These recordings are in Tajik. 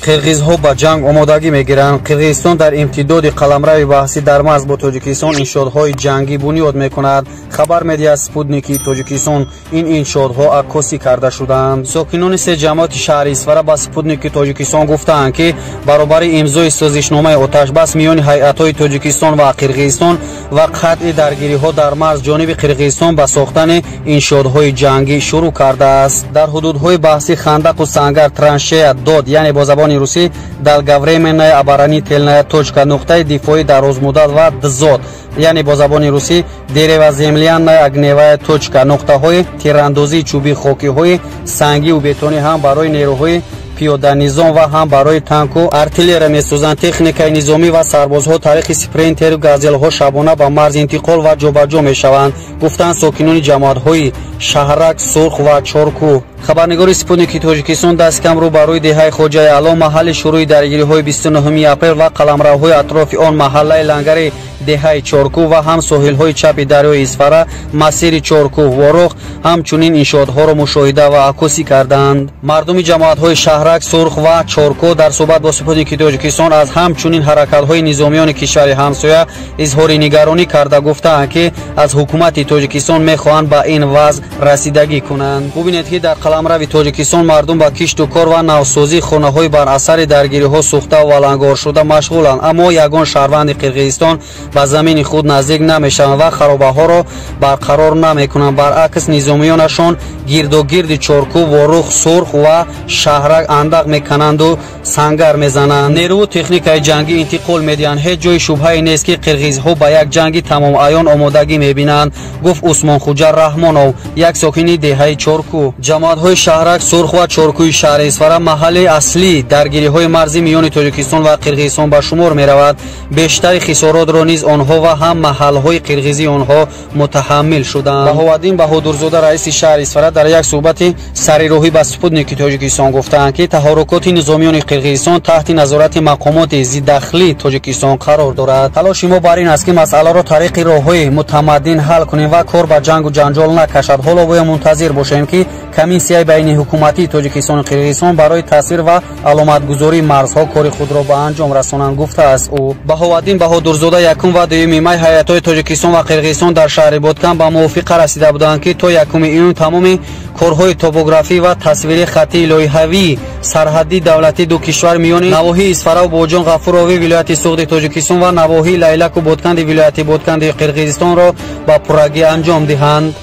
Қирғизҳо ба ҷанг омодагӣ мегиранд. Қирғизистон дар имтидоди қаламрави баҳсӣ дар марз бо Тоҷикистон иншоотҳои ҷангӣ бунёд мекунад. Хабар медиҳад Спутники Тоҷикистон. Ин иншоотҳо аккосӣ карда шуданд. Сокинони се ҷамоати шаҳри Исфара ба Спутники Тоҷикистон гуфтаанд, ки баробари имзои созишномаи оташбас миёни ҳайатҳои Тоҷикистон ва Қирғизистон ва қатъи даргириҳо дар марз ҷониби Қирғизистон ба сохтани иншоотҳои ҷангӣ шурӯъ кардааст. Дар ҳудудҳои баҳсӣ хандақу сангар, траншея, дод, яъне бо забони русӣ долговременная оборонительная точка, нуқтаи дифоӣ дарозмуддат ва дзот, яъне бо забони русӣ деревоземлянная огневая точка, нуқтаҳои тирандозии чӯбӣ, хокиҳои сангиву бетонӣ ҳам барои нерӯҳои пиёданизом ва ҳам барои танку артиллерия месозанд. Техникаи низомӣ ва сарбозҳо тариқи спринтеру газелҳо шабона ба марз интиқол ва ҷобаҷо мешаванд, гуфтанд сокинони ҷамоатҳои Шаҳрак, Сурх ва Чоркӯ. Хабарнигори Спутники Тоҷикистон дасткам рӯ ба рӯи деҳаи Хоҷаи Аъло, маҳалли шурӯи даргириҳои 29 апрел ва қаламравҳои атрофи он, маҳаллаи Лангари деҳаи Чоркӯ ва ҳам соҳилҳои чапи дарёи Исфара, масири Чоркӯ Ворух ҳамчунин иншоотҳоро мушоҳида ва аккосӣ карданд. Мардуми ҷамоатҳои Шаҳрак, Сурх ва Чоркӯ дар суҳбат бо Спутники Тоҷикистон аз ҳамчунин ҳаракатҳои низомиёни кишвари ҳамсоя изҳори нигаронӣ карда гуфтаанд, ки аз ҳукумати Тоҷикистон мехоҳанд ба ин вазъ расидагӣ кунанд. Бубинед, ки дар қаламрави Тоҷикистон мардум ба кишту кор ва навсозии хонаҳои бар асари даргириҳо сӯхта ва валангоршуда машғуланд, аммо ягон шаҳрванди Қирғизистон ба замини худ наздик намешаванд ва харобаҳоро барқарор намекунанд. Баръакс, низомиёнашон гирдогирди Чоркӯ, Ворух, Сурх ва Шаҳрак андақ мекананду сангар мезананд. Нерӯву техникаи ҷангӣ интиқол медиҳанд. Ҳеҷ ҷои шубҳае нест, ки қирғизҳо ба як ҷанги тамомаён омодагӣ мебинанд, гуфт Усмонхуҷа Раҳмонов, як сокини деҳаи Чоркӯ. Ҷамоатҳои Шаҳрак, Сурх ва Чоркӯи шаҳри Исфара маҳалли аслии даргириҳои марзӣ миёни Тоҷикистон ва Қирғизистон ба шумор меравад. Бештари хисоротро низ онҳо ва ҳам маҳалҳои қирғизии онҳо мутаҳаммил шуданд. Баҳоваддин Баҳодурзода, раиси шаҳри Исфара, дар як суҳбати сарироҳӣ ба Спутники Тоҷикистон гуфтаанд, ки таҳаррукоти низомиёни Қирғизистон таҳти назорати мақомоти зиддахлии Тоҷикистон қарор дорад. Талоши мо бар ин аст, ки масъаларо тариқи роҳҳои мутамаддин ҳал кунем ва кор ба ҷангу ҷанҷол накашад. Ҳоло бояд мунтазир бошем, ки комиссияи байниҳукуматии Тоҷикистону Қирғизистон барои тасвир ва аломатгузории марзҳо кори худро ба анҷом расонанд, гуфтааст ӯ. Баҳоваддин Баҳодурзода 1 ва 2 май ҳайатҳои Тоҷикистон ва Қирғизистон дар шаҳри Боткан ба мувофиқа расида буданд, ки то 1 июн тамоми корҳои топографӣ ва тасвири хаттии лоиҳавии сарҳадии давлатии ду кишвар миёни навоҳии Исфараву Боҷон Ғафурови вилояти Суғди Тоҷикистон ва навоҳии Лайлаку Ботканди вилояти Ботканди Қирғизистонро ба пуррагӣ анҷом диҳанд.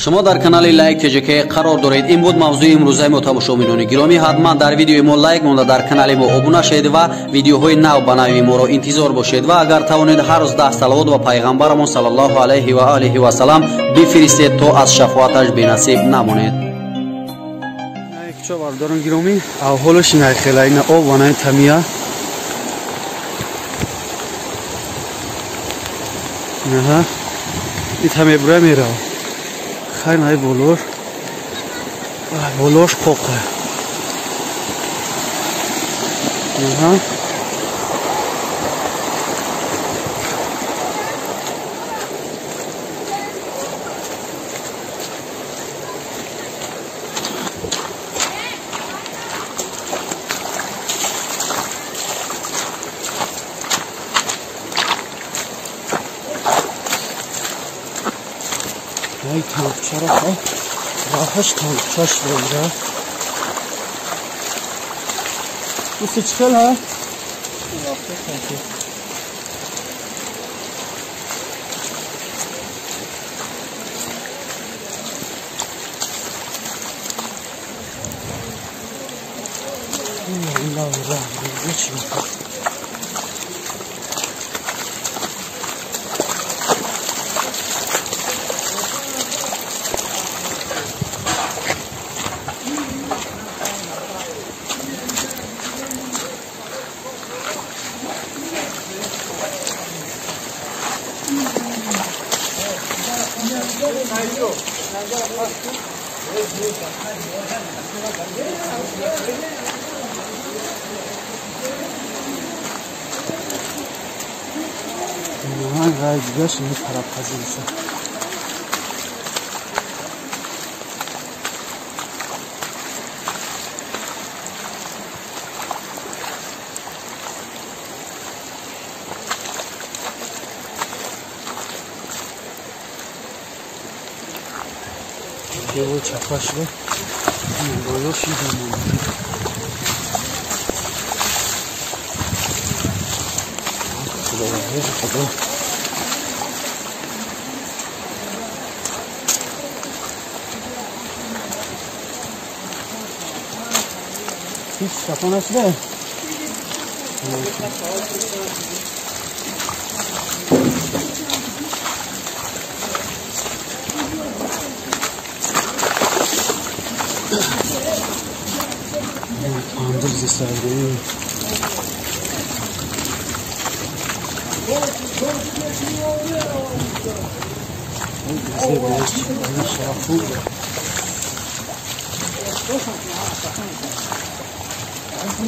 Шумо дар канали Лайк ТЖК қарор доред. Ин буд мавзӯи имрӯзаи мо, тамошобинони гиромӣ. Ҳатман дар видеои мо лайк монда, дар канали мо обуна шавед ва видеоҳои нав ба нави моро интизор бошед ва агар тавонед ҳар рӯз 10 салавот ба пайғамбарамон саллаллоҳу алайҳи ва олиҳи васалам бифиристед, то аз шафоаташ бенасиб намонед. Бародарон гиромӣ, авҳолаш инай хела, ина об ва най тамия. Инаҳа ита мебура мерав. Хай най болош. Болош қоқа. Инаҳа. Ай танкчара роҳаш танкча шуда ира. Уси чӣ хел ҳа? Чӣ мекунад? Рай дигаш ин тараф қазир шуд. Девор чапа шуда. Боло шида монда. Худо, худо. Ҳеҷ чапа нашуда? Tandır zisardı.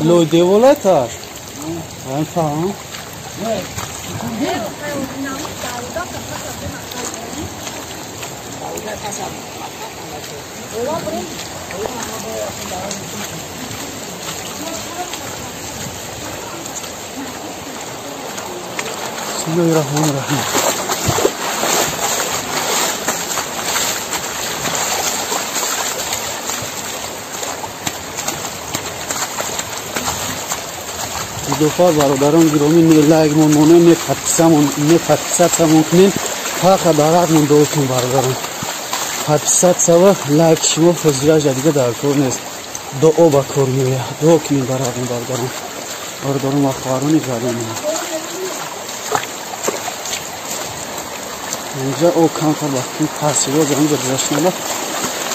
Лой деволатар. Фаҳм. Бисмиллоҳир-раҳмонир-раҳим. Дуфа бародарон гиромӣ, не лайкмон монем, не подписамон, не подписатсамон кунем, фақат даракмон дуо кун бародарон. Подписатса ва лайк шумо фозилаша дига дар кор нест. Дуо ба кор меояд. Дуо кунем бародарон, бародарон. Бародарон ва хоҳарони гиромӣ. Инҷа о камтар вақти пасиро инҷа гузаштанда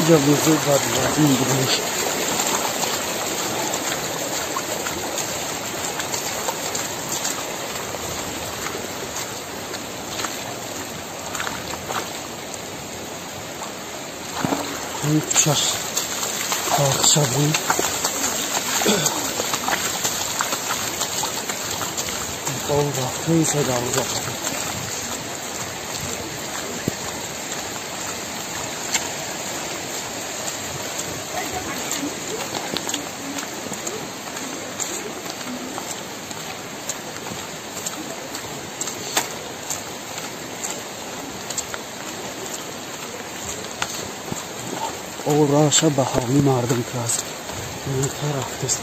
инҷа бузург бад ин будаш. Ин кӯчаш бахша буд. Об рафта дарвоза. Раша ба ҳавли мардум каст. Рафтест.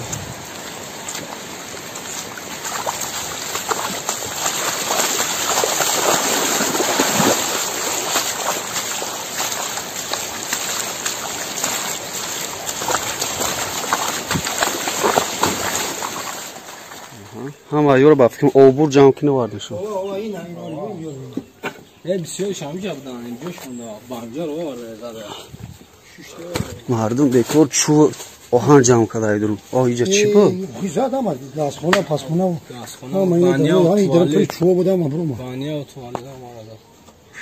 Ҳама ёро ба фикрам обур ҷамъ кунӣ овардем шумо. Мардум бекор чӯ оҳан ҷамъ карда айдуру. Оҳ, иҷа чӣ буд? Хизат ама дастхона, пасхона. Ама ин дар чӯ буда ама брума.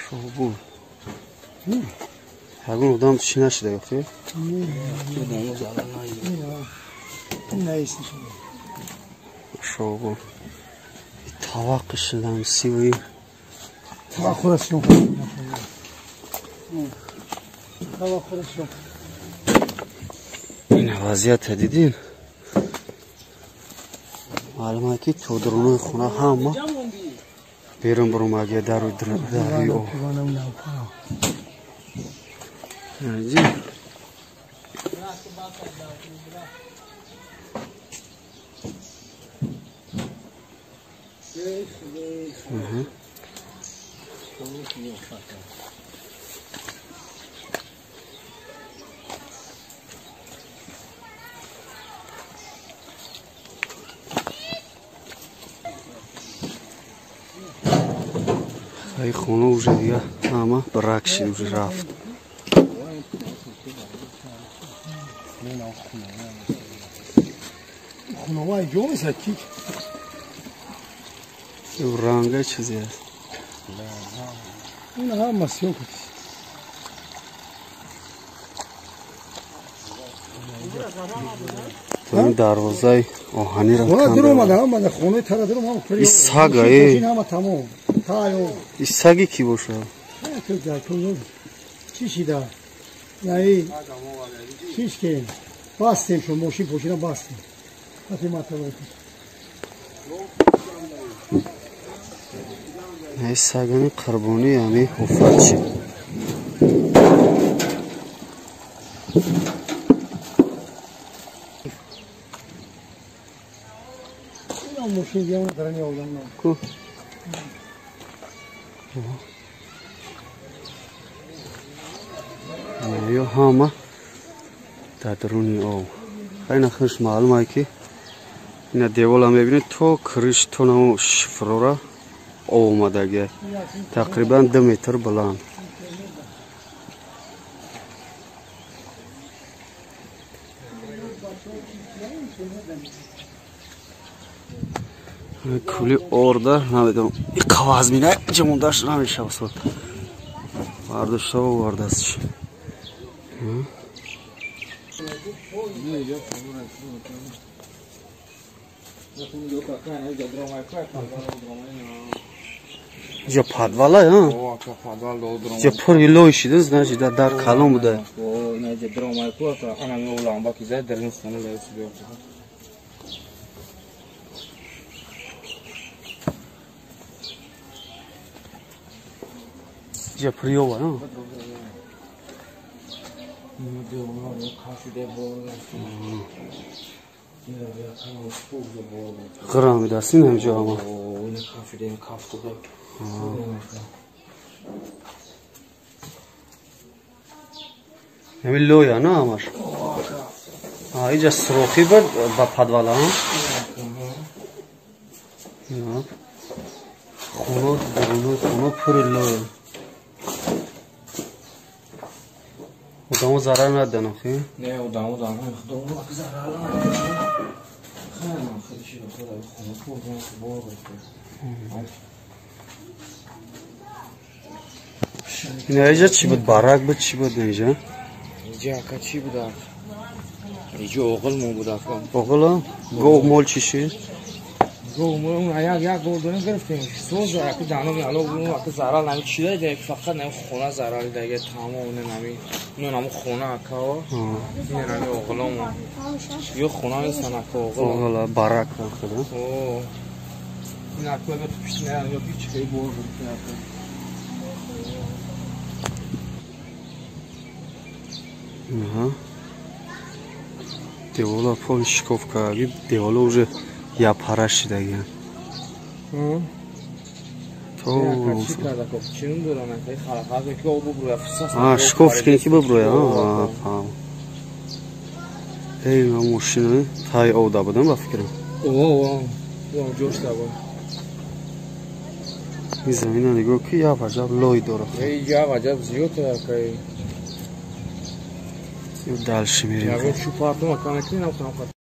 Шобур. Ягон одам чӣ нашида ёфти? Шобур. Таваққ шудам сиви. Таваққ хӯрасиён. Таваққ хӯрасиён. Ин вазъията дидин? Маълума ки тодурунои хона ҳама берун буромагия дару дари об. Ай хона уже дига ҳама брак шид, уже рафт. Ранга чизе аст. Ин дарвозаи оҳаниро канда. Сага э. Саги кӣ бошад? Чӣ шида? Наи чиш ки бастем шо мошин пошина бастем. Ай сагани қурбонӣ ами офат шид. Ку? Ё ҳама дар даруни об. Хайна хуш маълум ай ки ина девола мебинед то крыш то намо шифрора об омадагия. Тақрибан 2 метр баланд. Кули орда намедонам. Иқавазмина ҷамондаш намешавад. Бардошта овардааст. Ҷа подвала, ҷа пури лой шида, значит, дар калон буда. Ҷа приёва, Ғирам медастин ҳамҷо ама. Ҳами лоя на ҳамаш. Иҷа сурохӣ буд ба подвала, Хуно дурунои хуно пури лоя. Одамо зарар надидан охи? Не, одамо зарар надидан. Ина иҷа чӣ буд? Барак буд, чӣ буд иҷа? Иҷа ака чӣ буд? Иҷа оғил мо буд ака. Оғила? Гов мол чӣ шид? Гов мол як гов дорем гирифтем. Соз ака даном ало ака зарар нами чӣ дада фақат нами хона зарар дага тамом нами нами хона ака. Ин нами оғиламо. Ё хона нестан ака оғила. Оғила барак ака. О. Ин ака ба пишт не ё пич хей бор буд ака. Аҳа. Девола пол шикоф карди, девола уже япара шидагиан. Шикоф шикани ки биброя. Эй, мошина тай овда будам ба фикрам. Ин замина нигоҳ ки як ваҷаб лой дорад. Дальше мерем.